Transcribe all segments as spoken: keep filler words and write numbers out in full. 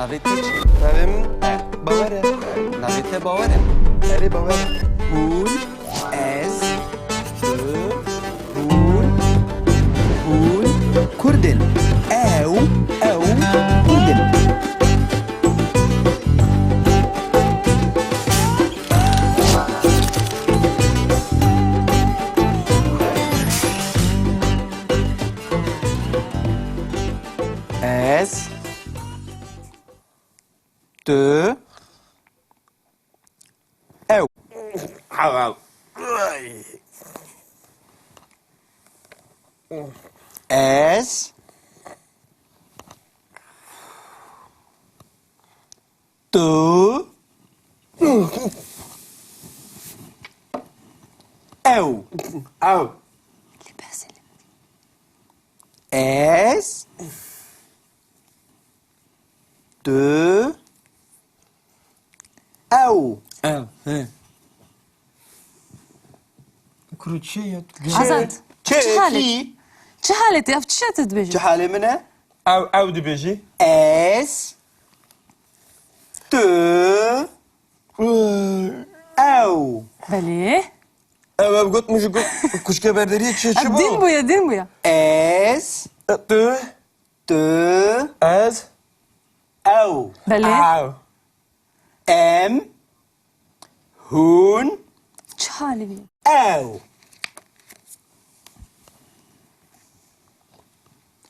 Navê te çi? Navê min Bawer e. Navê te Bawer e? Erê, Bawer e. Hûn, ez, tu, hûn, hûn Kurd in. Ew, ew Kurd in. Ez, tu, ew. Ez, tu, ew. Ew. Ez, tu, ew. Ew, he. Kuro çi ye? Azad, çi, çi halet? Çi? Çi halet ya? Çi tu dibêjî? Çi halê min e? Ew, ew dibêjî. Ez, tu, ew. Belê. Ew, ew got min ji got kuşke berderiyê çi, çi bû? Din bûye, din bûye. Ez, tu, tu, ez, ew. Belê. Ew. Em, hûn, çi halê wî? Ew.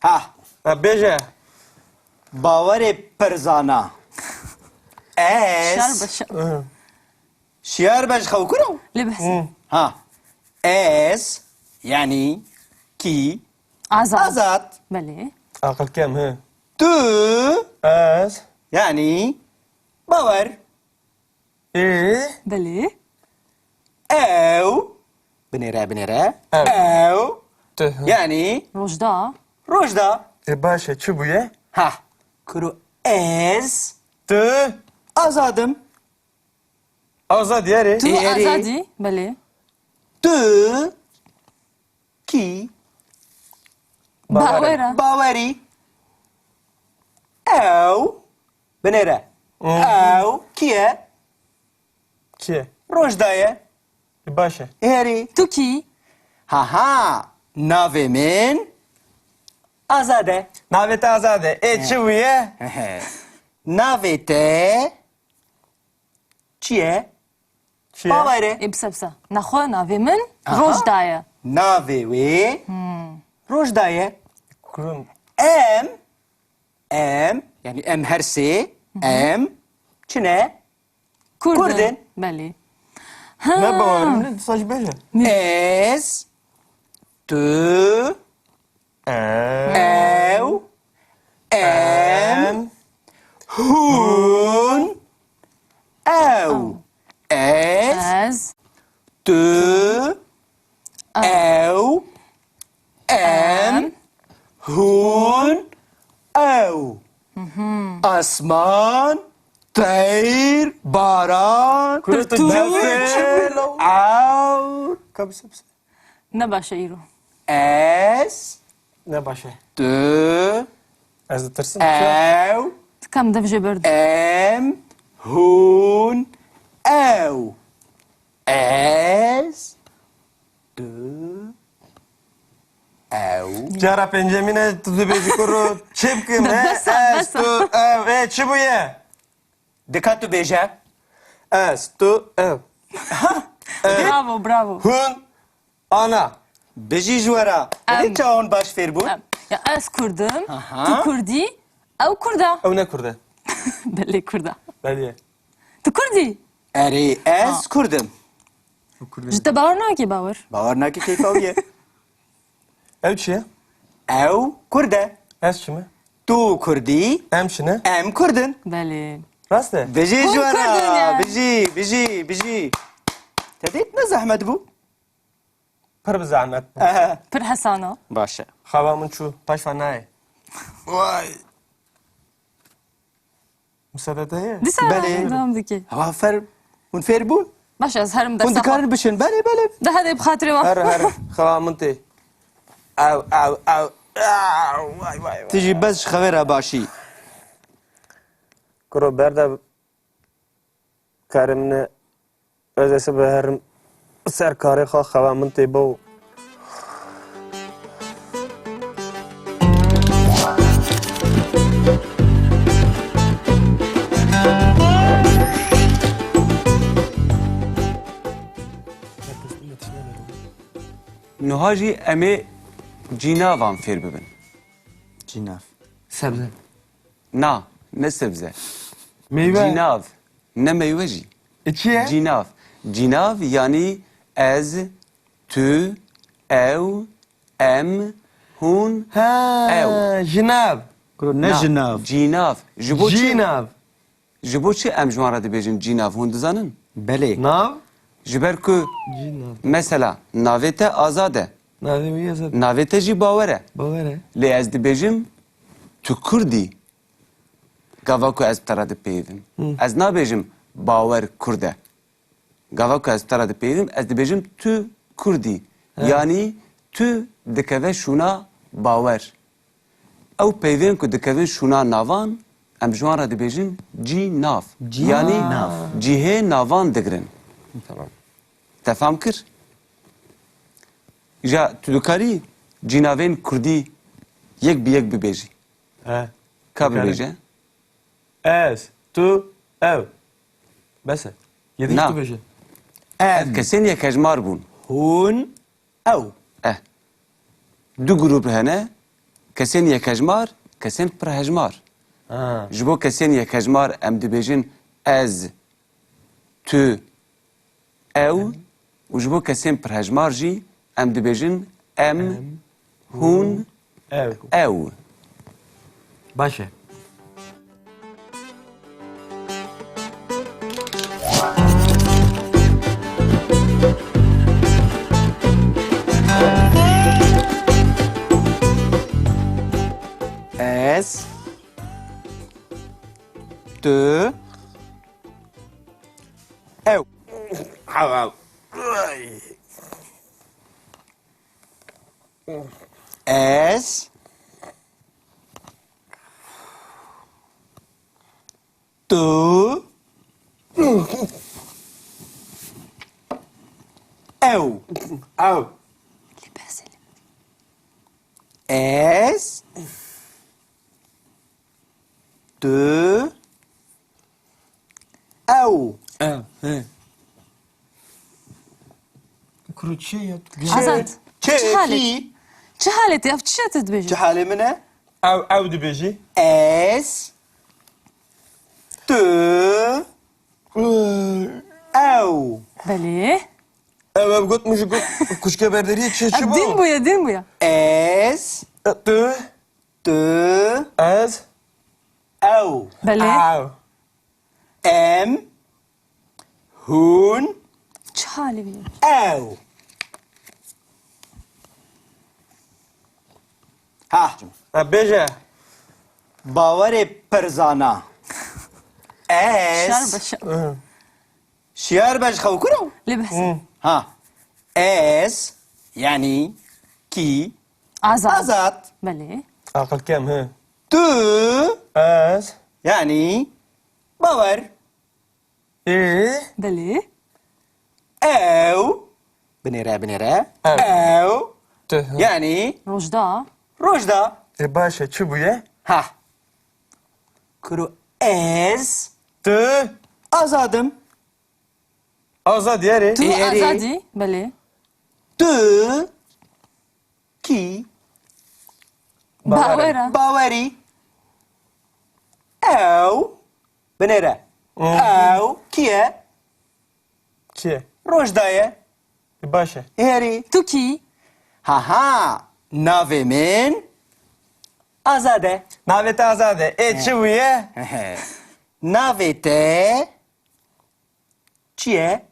Ha. Ha, bêje. Bawerê pirzana. Ez. Şer be, şer. Hı. Şiyar be ji xew kuro? Lê behs. Hı. Ha. Ez, yani ki Azad. Azad. Belê. Aqil kem, he. Tu. Ez. Yani Bawer. Ê. Belê. Ew. Binêre, binêre. Ew. Ew. Tu, hı. Yani Rojda. Rojda. E, baş e, çi bûye? Ha. Kuro ez. Tu. Azadim. Azad yarê. Tu Ê, erê. Azadî, belê. Tu ki Bawer e. Bawer e. Bawerî. Ew. Binêre. Hı. Ew ki ye? Ki ye? Rojda ye. E, baş e. Erê. Tu kî? Ha ha. Navê min Azad e. Navê te Azad e. Ê, çi bûye? Navê te çi ye? Çi ye? Bawer e. Ê, bise, bise. Nexwe navê min Aha. Rojda ye. Navê wê Hmm. Rojda ye. Kurun. Em, em, yani em her sê, em, çi ne? Kurd in. Kurd in. Belê. Ha. Ne bawerim ne, disa jî bêje. Ez, tu, Em. Ew, em, Em. Hûn, ew, ez, Ez. Tu, ew, em, hûn, ew. Asman, teyr, baran, Kuro tu nefir, çi bû? Ewr. Ka bise, bise. Ne baş e îro. Ez. Ne baş e. Tu. Ez ditirsim. Ew. Kam dev jê berdim. Em. Hûn. Ew. Ez. Tu. Ew. Cara pêncemîn e, tu dibêjî kuro çi bikim, he? Bes e, Ez, bes e. Tu, ew, e, çi bûye? Dika tu bêje. Ez, tu, ew. Bravo, bravo. Hûn, ana. Bijî ji we re. Em. Hûn çawan baş fêr bûn? Em. Ya ez Kurd im, Aha. Tu Kurdî, ew Kurd e. Ew ne Kurd e. Belê Kurd e. Belê. Tu Kurdî? Erê, ez Ha. Kurd im. Ji te bawer nake, bawer. Bawer nake, keyfa wî ye. Ew çi ye? Ew Kurd e. Ez çi me? Tu Kurdî. Em çi ne? Em Kurd in. Belê. Rast e? Bijî Hûn ji we Kurd in re. Yani. Bijî, bijî, bijî. Te dît ne zehmet bû? Pir bi zehmet bû. Ehe. Pir hesana. Baş e. Xewa min çû. Paşva nayê. Vay. Misade te heye? Dîsa Belê. Devam dike. Hewa fer, hûn fêr bûn? Baş, ez herim dersa Hûn dikarin xwe. Bişin? Belê, belê. De hede bi xatirê me. Here, here. Xewa min tê. Ew, ew, ew. Ew, vay, vay, vay. Tu jî bes ji xevê re başî. Kuro berde kerê min e, ez ê sibe herim ser karê xwe, xewa min tê bo. Niha jî em ê cînavan fêr bibin. Cînav. Sebze. Na, ne sebze. Meywe. Cînav, ne meywe jî. E, çi ye? Cînav. Cînav, yanî ez, tu, ew, em, hûn, Ha, ew. Jinav. Kuro, ne Na, jinav. Cînav. Ji bo çi? Cînav. Ji bo çi em ji wan re dibêjin cînav, hûn dizanin? Belê. Nav? Ji ber ku, Cînav. Mesela, navê te Azad e. Navê wî Azad. Navê te jî Bawer e. Bawer e. Lê ez dibêjim, tu Kurd î. Gava ku ez bi te re dipeyivim. Hı. Ez nabêjim, Bawer Kurd e. Gava ku ez bi te re dipeyivim, ez dibêjim, tu Kurd î. He. Yanî tu dikeve şûna Bawer. Ew peyvên ku dikevin şûna navan, em ji wan re dibêjin cînav. Cînav. Yanî cihê navan digirin. Tamam. Te fam kir? Ja, tu dikarî cînavên kurdî yek bi yek bibêjî? He. Ka Dikarî. Bibêje? Ez, tu, ew. Bes e. Yedî Na. Tu bêje. Ev kesên yekhejmar bûn. Hûn, ew. Eh. Du grûp hene, kesên yekhejmar, kesên pirhejmar. Ha. Ji bo kesên yekhejmar em dibêjin ez, tu, ew û ji bo kesên pirhejmar jî em dibêjin em, Em, hûn, hûn, ew. Ew. Baş e. Ez, tu, ew. Ez, tu, ew. Ew. Ez, tu, ew. Ew, he. Kuro çi ye? Azad. Çi, çi halet? Çi halet ya? Çi ya tu dibêjî? Çi halê min e? Ew, ew dibêjî. Ez, tu, ew. Belê. Ew, ev got min ji got kuşke berderiyê çi, çi bû? Din bûye, din bûye. Ez, e, tu, tu, ez, ew. Belê. Ew. Em, hûn, çi halê wî? Ew. Ha. Ha, bêje. Bawerê pirzana. Ez. Şer be şer. Hı. Şiyar be ji xew kuro? Lê behs. Hı. Ha. Ez, yanî kî? Azad. Azad. Belê. Aqil kem, hı. Tu. Ez. Yanî Bawer. Ê? Belê. Ew. Binêre, binêre. Ew. Ew. Tu, hı. Yanî Rojda. Rojda. Ê, baş e, çi bûye? Ha. Kuro ez. Tu. Azad im. Azad erê. Tu Ê, erê. Azad î, belê. Tu. Kî? Bawer e. Bawer e. Bawer î. Ew. Binêre. Hmm. Ew kî ye? Kî ye? Rojda ye. E, baş e. Herî. Tu kî? Ha ha. Navê min Azad e. Navê te Azad e. Ê, çi bûye? Navê te çi ye?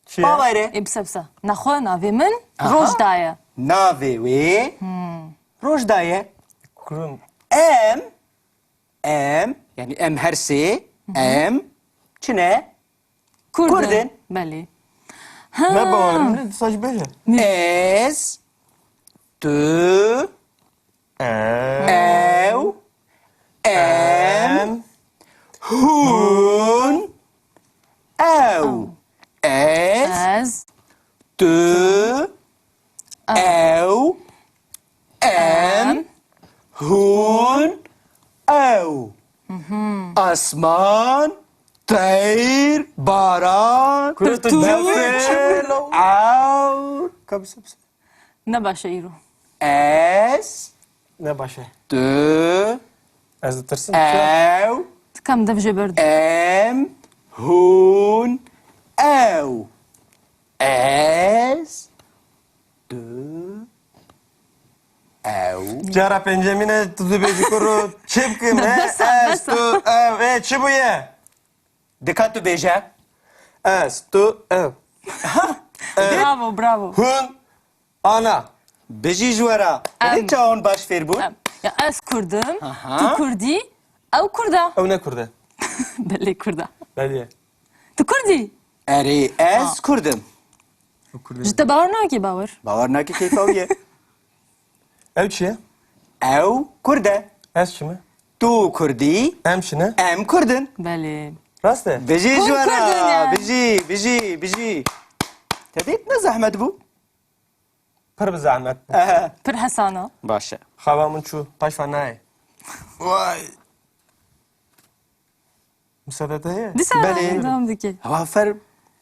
Çi ye? Bawer e. Ê, bisa, bisa. Nexwe navê min Aha. Rojda ye. Navê wê Hmm. Rojda ye. Kurun. Em, em, yanî em her sê, Hı hı. em, çi ne? Kurd in. Kurd in. Belê. Ha. Ne bawerim ne, disa jî bêje. Ne. Ez, tu, Em. Ew. Em. Em. Hûn. Ew. Ez. Ez. Tu. Ew. Em. Em. Hûn. Ew. Asman. Teyr. Baran. Pirtûk. Nefil. Ewr. Ka bise, bise. Ne baş e îro. Ez. Ne baş e. Tu. Ez ditirsim. Ew. Ti kam dev jê berdin. Em. Hûn. Ew. Ez. Tu. Ew. Cara pêncemîn e, tu dibêjî kuro çi bikim, he? Bes e, Ez, bes e. Tu, ew. Ê, çi bûye? Dika tu bêje. Ez, tu, ew. Bravo, bravo. Hûn, ana. Bijî ji we re. Em. Hûn çawan baş fêr bûn? Em. Ya ez Kurd im, Aha. tu Kurd î, ew Kurd e. Ew ne Kurd e. Belê Kurd e. Belê. Tu Kurd î? Erê, ez Ha. Kurd im. Ji te bawer nake, bawer. Bawer nake, keyfa wî ye. Ew çi ye? Ew Kurd e. Ez çi me? Tu Kurd î. Em çi ne? Em Kurd in. Belê. Rast e? Bijî Hûn ji we Kurd in re. yani. Bijî, bijî, bijî. Te dît ne zehmet bû? Pir bi zehmet bû. Ehe. Pir hesana. Baş e. Xewa min çû. Paşva nayê. Vay. Misade te heye? Dîsa Belê. devam dike. Hewa fer,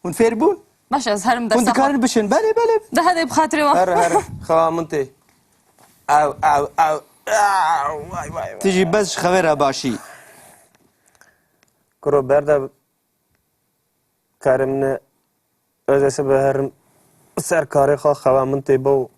hûn fêr bûn? Baş, ez herim Hûn dersa dikarin xwe. bişin? Belê, belê. Daha de bi xatirê wa. Here, here. Xewa min tê. Ew, ew, ew. Ew, vay, vay, vay. Tu jî bes ji xewê re başî. Kuro berde karim ne. Ez ê sibe herim ser karê xwe, xewa min tê bo.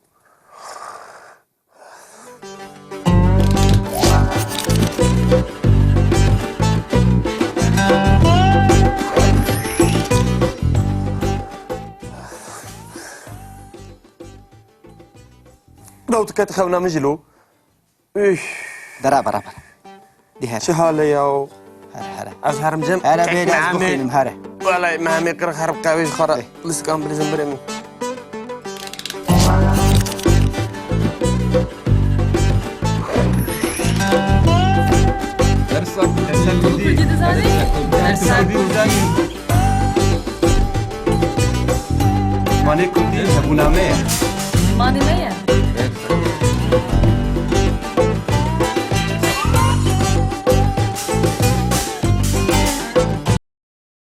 Dewt ket xewna min jî lo. Üf. Bera, bera, bera. Di here. Çi hal e ya? Here, here. Ez herim cem. Here bê, ez Mehemê. bixwînim, here. Welay, Mehemê qirx herim qehwê ji xwe re. Ê. Liskan bilîzim birê min. Dersa Kurdî. Kurdî dizanî? Dersa Kurdî. Manê Kurdî hebûna me ye. Manê me ye.